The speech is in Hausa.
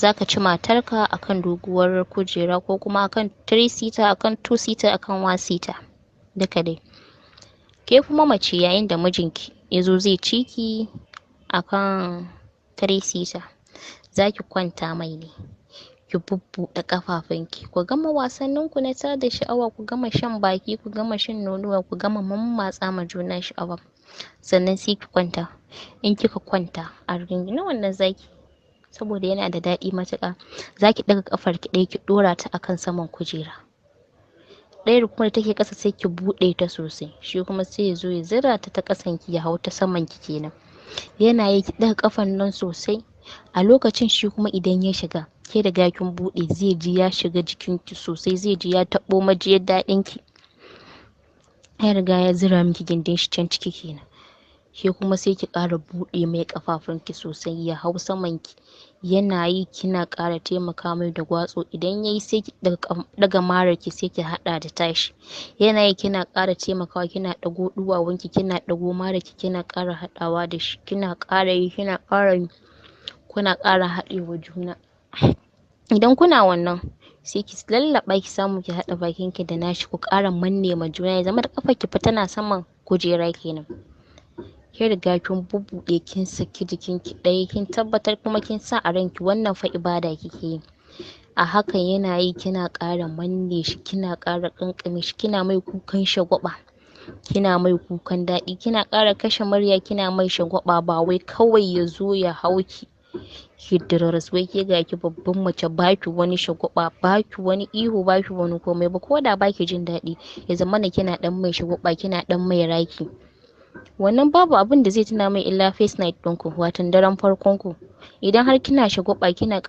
Zaka ci matarka akan doguwar kujera ko kuma akan 3 seater, akan 2 seater, akan 1 seater, duka dai. Ke kuma mace, yayin da mijinki ya zo zai ci ki akan 3 seater, zaki kwanta mai ne, ki bubbuɗe ƙafafunki, ku gama wasanninku na tada sha'awa, ku gama shan baki, ku gama shan nonuwa, ku gama mammatsa ma juna sha'awa, sannan sai ki kwanta. In kika kwanta a rigingine wannan zaki, saboda yana da daɗi matuƙa, zaki ɗaga ƙafarki ɗaya ki ɗora ta akan saman kujera, ɗayar kuma da take ƙasa sai ki buɗe ta sosai. Shi kuma sai ya zo ya zira ta ta ƙasan ki, ya hau ta saman ki kenan. Yana yi ki ɗaga ƙafan nan sosai. A lokacin shi kuma idan ya shiga, ke riga kin buɗe, zai ji ya shiga jikinki sosai, zai ji ya taɓo majiyar daɗin ki. Ya riga ya zira miki gindin shi can ciki kenan. Ke kuma sai ki ƙara buɗe mai ƙafafunki sosai, ya hau saman ki. Yana yi kina ƙara taimaka mai da gwatso. Idan yayi, sai ki ɗaga mararki, sai ki haɗa da tashi. Yana yi kina ƙara taimakawa, kina ɗago ɗuwawunki, kina ɗago mararki, kina ƙara haɗawa da shi, kina ƙara yi, kina ƙara yi, kuna ƙara haɗewa juna. Idan kuna wannan, sai ki lallaɓa ki samu ki haɗa bakinki da nashi, ku ƙara manne ma juna, ya zama da ƙafarki fa tana saman kujera kenan. Kin riga kin bubbuɗe, kin saki jikinki ɗaya, kin tabbatar kuma kin sa a ranki wannan fa ibada kike yi. A hakan yana yi kina ƙara manne shi, kina ƙara ƙanƙame shi, kina mai kukan shagwaɓa, kina mai kukan daɗi, kina ƙara kashe murya, kina mai shagwaɓa. Ba wai kawai ya zo ya hau ki, ki diraras, wai ke ga ki babban mace, baki wani shagwaɓa, baki wani ihu, baki wani komai ba. Ko da baki jin daɗi, ya zamana kina ɗan mai shagwaɓa, kina ɗan mai raki. Wannan babu abin da zai tuna mai illa first night ɗinku, watan daren farkon ku. Idan har kina shagwaɓa, kina